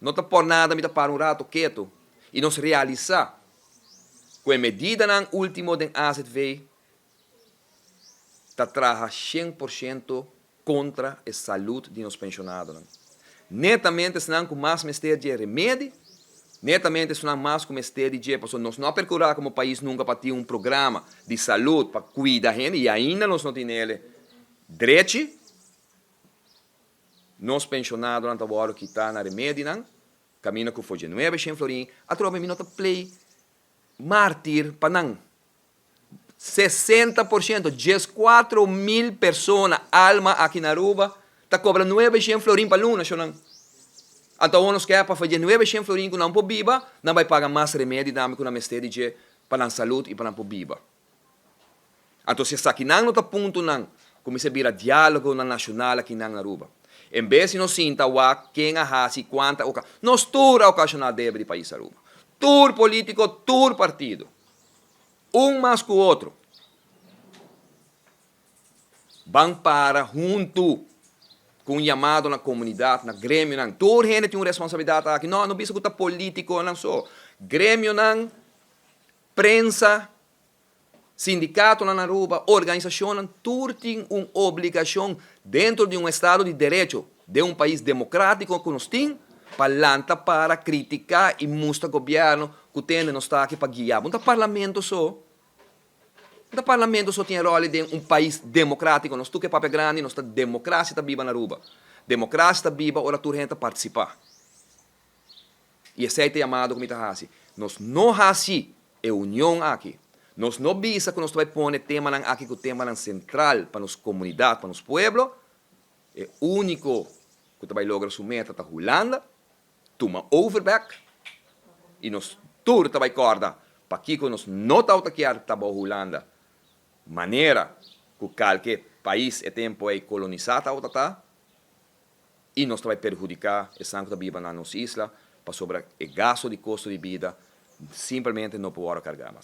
No ta por nada mi ta para un rato keto y nos realisa cu e medidanan ultimo den AZV ta traha 100% contra e salud di nos pensionadonan. Netamente esnan cu mas mester di remedi, netamente esnan mas cu mester di dje, pasobra nos no a percura como pais nunca pa tin un programa di salud pa cuida hende y ainda nos no tin ele drechi. Nos pensionadonan ta wordo kita na remedinan, camina cu for dje 900 florin, atrobe mi no ta play martir pa nan. 60%, 14.000 persona, alma aki na Aruba, ta cobra 900 florin pa luna, shonan. Anto nos kier pa dje 900 florin cu nan por biba, nan bay paga mas remedi tambe cu nan mester di dje pa nan salud y pa nan por biba. Anto si esaki nan no ta punto nan, cuminsa bira dialogo na nacional aki nan na Aruba. En bes di nos sinta wak ken a hasi cuanta oca, nos tur a ocasiona debe di pais Aruba. Tur politico, tur partido. Un mas cu otro. Ban para hunto cu un yamado na comunidad, na gremionan. Tur hende tin un responsabilidad aki. No, no bisa cu ta politiconan so. Gremionan, prensa, sindicatonan na Aruba, organisacionnan, tur tin un obligacion dentro di un estado di derecho, di un pais democratico cu nos tin, pa lanta para critica y mustra gobierno cu tende nos ta aki pa guia. No ta parlamento so. No ta parlamento so tin rol den un pais democratico. Nos tur ke papia grandi, nos ta democracia ta biba na Aruba. Democracia ta biba ora tur hende ta participa. Y esey ta yamado cu mi ta hasi. Nos no hasi e union aki. Nos no bisa cu nos ta bay pone temanan aki cu temanan central pa nos comunidad, pa nos pueblo. E unico cu ta bay logra su meta ta Hulanda, tuma over back, y nos tur ta bay corda pakico nos no tawata kier ta bao Hulanda. Manera cu calke pais e tempo ey colonisa tawata ta, y nos ta bay perhudica esnan cu ta biba na nos isla pasobra e gasto di costo di bida simplemente no por wordo carga mas.